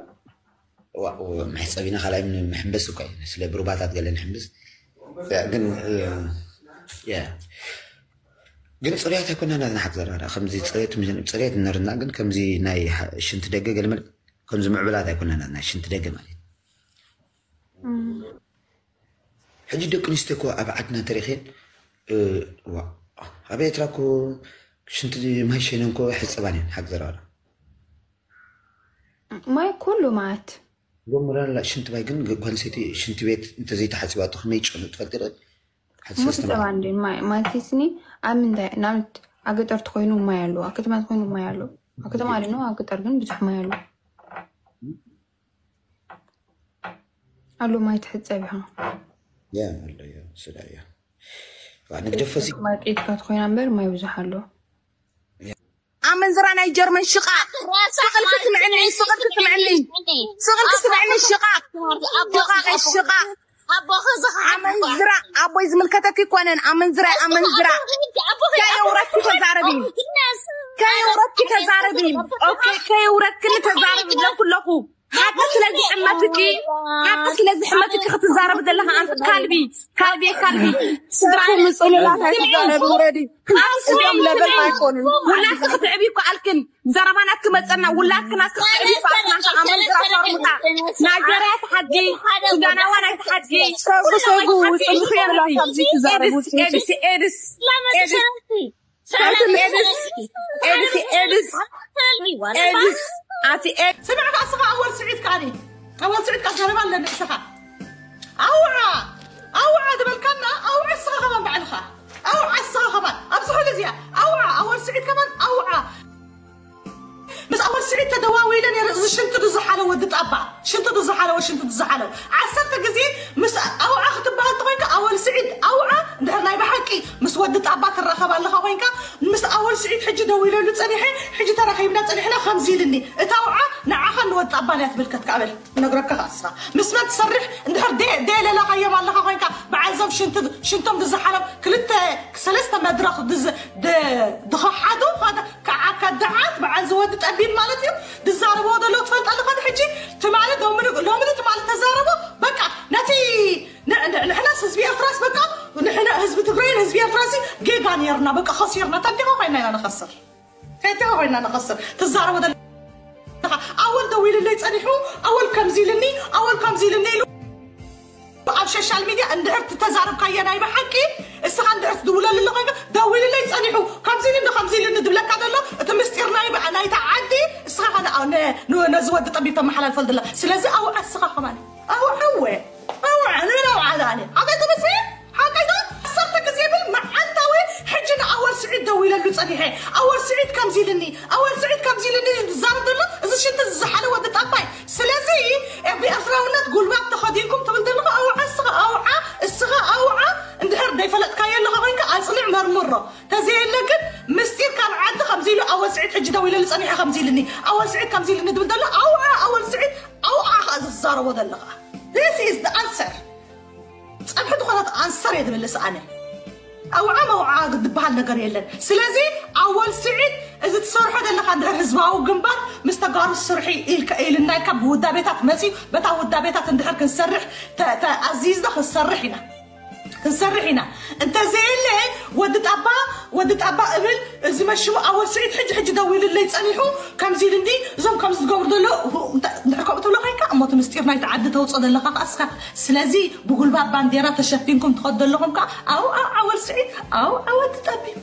ዋ፣ ዋ፣ መሕጸቢና ካልኣይ ምን-፣ መሕምበስ እኮ እዩ። ስለ ብሩባታት ገለ ንሕምብስ። ያ፣ ግን፣ እ፣ ያ። ግን ጽሩያት ኣይኮናና ንሓቅ ዘራዳ። ከምዚ ጽሬት ምን-፣ ጽሬት ነርና፣ ግን ከምዚ ናይ ሓ-፣ ሽንቲ ደገ ገለ መለ-፣ ከምዚ ምዕብላት ኣይኮናና ናይ ሽንቲ ደገ ማለት እዩ። እም። ሕጂ ደቂ ኣንስትዮ እኮ ኣብ ዓድና እንተሪእኽየን፣ እ፣ ዋ፣ ኣብ ኤርትራ እኮ ሽንቲ ማይ ሸይነን እኮ ሕጸባን እየን፣ ሓቂ ዘረባ። ማይ ኩሉ መዓት። ጎመራላ ሽንቲ ማይ ግን ጓል ኣንስተይቲ ሽንቲ ቤት እንተዘይተሓጺባቶ ከመይ ይጨኑ ትፈልጢ ዶ? ሕጂ ሰለስተ መዓልቲ። ማይ ማይ ኪስኒ ኣብ ምንታይ ናምት ኣብ ገጠር ተኮይኑ ማይ ኣሎ ኣብ ከተማ ተኮይኑ ማይ ኣሎ ኣብ ከተማ ኣሎ ኣብ ገጠር ግን ብዙሕ ማይ ኣሎ ኣሎ ማይ ትሕፀብ ኢኻ ያ ኣሎ ያ ስዳ ያ ንግደፈሲ ማይ ቂትካ ተኮይና እምበር ማይ ብዙሕ ኣሎ ኣመንዝራ ናይ ጀርመን ሽቓ ስቕልኪ ስምዕኒ ስቕልኪ ስምዕኒ ስቕልኪ ስምዕኒ ሽቓ ሽቓ ሽቓ ኣቦኺ ዝኸሓ ኣመንዝራ ኣቦይ ዝምልከተኪ ይኮነን ኣመንዝራ ኣመንዝራ ኣቦኺ ከየውረድኪ ተዛረቢ ከየውረድኪ ተዛረቢ ኦኬ ከየውረድክኒ ተዛረቢ ብለኩ ኣለኹ ሓቂ ስለ ዝሕመትኪ ሓቂ ስለ ዝሕመትኪ ክትዛረቢ ዘለካ ኣንቲ ካልቢ ካልቢ ካልቢ ስድራ ስልኪ ምፅሉላት ኣይትዛረቢ ውረዲ እዚኦም ለበል ኣይኮኑን ውላድኪ ክትዕቢ ይከኣልክን ዘረባ ናትኪ መፀና ውላድኪ ናትኪ ክትዕቢ ይከኣልክን ኣመንዝራ ሸርሙጣ ናይጀርያ ትሓድጊ ሱዳናዋ ናይ ትሓድጊ ሰጉ ሰጉ ውፅልኺ የብላ ካብዚ ትዛረቢ ውፅልኺ ኤድስ ኤድስ ኤድስ ሰላም ኤድስ ኤድስ ኤድስ ኤድስ ኣቲ ኤድስ ስምዕ ከኣ እስኻ ኣወል ስዒድ ከኣኒ ኣወል ስዒድ ከኣ ዘረባ ኣለኒ እስኻ ኣውዓ ኣውዓ ዝበልካና ኣውዓ እስኻ ከማን ባዕልኻ ኣውዓ እስኻ ከማን ኣብዚ ኩሉ እዚኣ ኣውዓ ኣወል ስዒድ ከማን ኣውዓ ምስ ኣወል ስዒድ ተደዋዊለ ነይረ እዚ ሽንቲ ዝሓለ ወዲ ጣባ ሽንቲ ዝሓለወ ሽንቲ ዝሓለወ ዓሰርተ ግዜ ምስ ኣውዓ ክትበሃል ተኮይንካ ኣወል ስዒድ ኣውዓ እንድሕር ናይ ብሓቂ ምስ ወዲ ጣባ ትራኸብ ኣለኻ ኮይንካ ምስ ኣወል ስዒድ ሕጂ ደዊለሉ ጸኒሐ ሕጂ ተራኺብና ጸኒሕና ከምዚ ኢልኒ እታ ኣውዓ ንዓኻ ንወዲ ጣባ እያ ትምልከት ካበል ነግረካ ካስኻ ምስ መን ትሰርሕ እንድሕር ደለላኻዮም ኣለኻ ኮይንካ በዓል ዞም ሽንቶም ዝሓሎም ክልተ ሰለስተ መድረኽ ዝኸሓዱ ከዓ ከዳዓት በዓል ዝወዲ ጠቢብ ማለት እዩ ዝዛረብዎ ዘሎ ትፈልጣ ኣለኻ ሕጂ ትማሊ ሎሚ ትማሊ ተዛረቦ በቃ ነቲ ንሕናስ ህዝቢ ኤርትራስ በቃ ንሕና ህዝቢ ትግራይን ህዝቢ ኤርትራሲ ጌጋ ነርና በቃ ከሲርና ተንቲኻ ኮይና ኢና ንኸስር ተንቲኻ ኮይና ንኸስር ትዛረቦ ዘለኻ ኣወል ደዊልለይ ጸኒሑ ኣወል ከምዚ ኢልኒ ኣወል ከምዚ ኢልኒ ኢሉ ኣብ ሶሻል ሚድያ እንድሕር ትተዛረብካዮ ናይ ብሓቂ እስኻ እንድሕር ትድውለሉ ኣሎ ኮይንካ ደዊልለይ ጸኒሑ ከምዚ ኢልኒ ከምዚ ኢልኒ ድብለካ ዘሎ እቲ ምስጢር ናይ ናይታ ዓዲ እስኻ ነዚ ወዲ ጠቢብ ተመሓላልፈል ደላ ስለዚ ኣውዓ እስኻ ከማን ኣውዓ ወ ኣውዓ ንበል ኣውዓ ዛኒ ሓቀይ ትመስል ሓቀይ ዶ ዓሰርተ ግዜ ብል መዓልታዊ ሕጂ ንኣወል ስዒድ ደዊለሉ ጸኒሐ ኣወል ስዒድ ከምዚ ኢልኒ ኣወል ስዒድ ከምዚ ኢልኒ ዝዛረብ ዘሎ እዚ ሽንቲ ዝሓለ ወዲ ጠባይ ስለዚ ብኤርትራውነት ጉልባብ ተኸዲንኩም ትብል ዘለኹ ኣውዓ እስኻ ኣውዓ እስኻ ኣውዓ እንድሕር ዘይፈለጥካዮ ኣለኻ ኮይንካ ኣጽንዕ መርምሮ ተዘየለ ግን ምስጢር ካብ ዓዲ ከምዚ ኢሉ ኣወል ስዒድ ሕጂ ደው ኢለሉ ጸኒሐ ከምዚ ኢልኒ ኣወል ስዒድ ከምዚ ኢልኒ ድብል ዘሎ ኣውዓ ኣወል ስዒድ ኣውዓ ከኣ ዝዛረቦ ዘለኻ this is the answer ጸብሒ ዝኾነት ኣንሰር እየ ዝምልስ ኣነ ኣውዓ መውዓ ዝበሃል ነገር የለን ስለዚ ኣወል ስዒድ እዚ ትሰርሖ ዘለካ እንድሕር ህዝባዊ ግንባር ምስ ተጋሩ ስርሒ ኢልካ ኢልና ኢልካ ብውዳቤታት መፅዩ በታ ውዳቤታት እንድሕር ክንሰርሕ ኣዚዝና ክንሰርሕ ኢና ክንሰርሕ ኢና እንተዘየለ ወዲ ጣባ ወዲ ጣባ እብል እዚ መሽሙ ኣወል ስዒድ ሕጂ ሕጂ ደዊልለይ ፀኒሑ ከምዚ ኢሉ እንዲ እዞም ከምዚ ዝገብሩ ዘሎ እንድሕር ከምኡ ትብሎ ኮይንካ እሞ እቲ ምስጢር ናይቲ ዓዲ ተውፅኦ ዘለካ ከኣስካ ስለዚ ብጉልባብ ባንዴራ ተሸፊንኩም ትኸዱ ዘለኹም ከዓ ኣው ኣው ኣወል ስዒድ ኣው ኣወል ትጠቢብ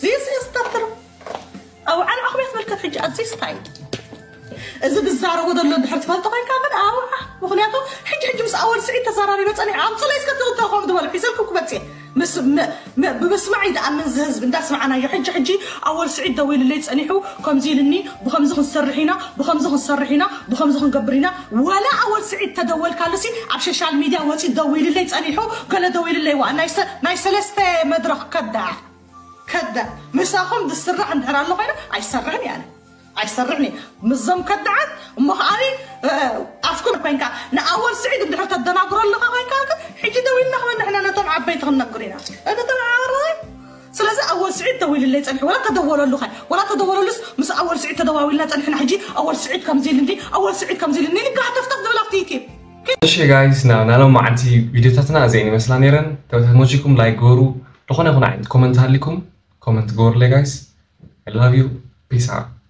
ዚስ ስተትሩ ኣው ዓን ኣኽብያ ትመልከት ሕጂ ኣዚ ስታይል እዚ ዝዛረቦ ዘሎ እንድሕር ትፈልጦ ኮይንካ ግን ኣውዓ ምክንያቱ ሕጂ ሕጂ ምስ ኣወል ስዒድ ተዘራሪበ ፀኒሕ ኣምፅለይ እስከ ትውተኾም ዝበሉ ሒዘልኩም ክመፅእ ብምስማዕ ይደኣምን ዝህዝብ እንዳስማዕናዮ ሕጂ ሕጂ ኣወል ስዒድ ደዊልለይ ፀኒሑ ከምዚ ኢልኒ ብከምዚ ክንሰርሕ ኢና ብከምዚ ክንሰርሕ ኢና ብከምዚ ክንገብር ኢና ወላ ኣወል ስዒድ ተደወልካሉሲ ኣብ ሶሻል ሚድያ ወፂ ደዊልለይ ፀኒሑ ገለ ደዊልለይ ዋ ናይ ሰለስተ መድረክ ከዳዕ ከዳ ምሳኹም ዝስራሕ እንድሕር ኣሎ ኮይነ ኣይሰርሕን እየ ኣይሰርሕን እየ ምስዞም ከዳዓት እሞ ከዓኒ ኣፍኩም ኮይንካ ንኣወል ስዒድ እንድሕር ተደናግሮ ኣለካ ኮይንካ ሕጂ ደው ኢልና ከመ ንሕና ነቶም ዓበይቲ ክንነግር ኢና ነቶም ዓበይቲ ስለዚ ኣወል ስዒድ ደው ኢልለይ ፀንሑ ወላ ተደወለሉ ከ ወላ ተደወለሉስ ምስ ኣወል ስዒድ ተደዋዊልና ፀኒሕና ሕጂ ኣወል ስዒድ ከምዚ ኢልኒ ኣወል ስዒድ ከምዚ ኢልኒ ኢልካ ሃተፍተፍ ዝብል ኣብቲ ዩቲብ እሺ ጋይስ ና ናሎም መዓንቲ ቪዲዮታትና እዚአን ይመስላ ነይረን ተመችኩም ላይክ ገሩ ዝኾነ ይኹን ዓይነት ኮመንት ሃሊኩም ኮመንት ገሩለይ ጋይስ I love you peace out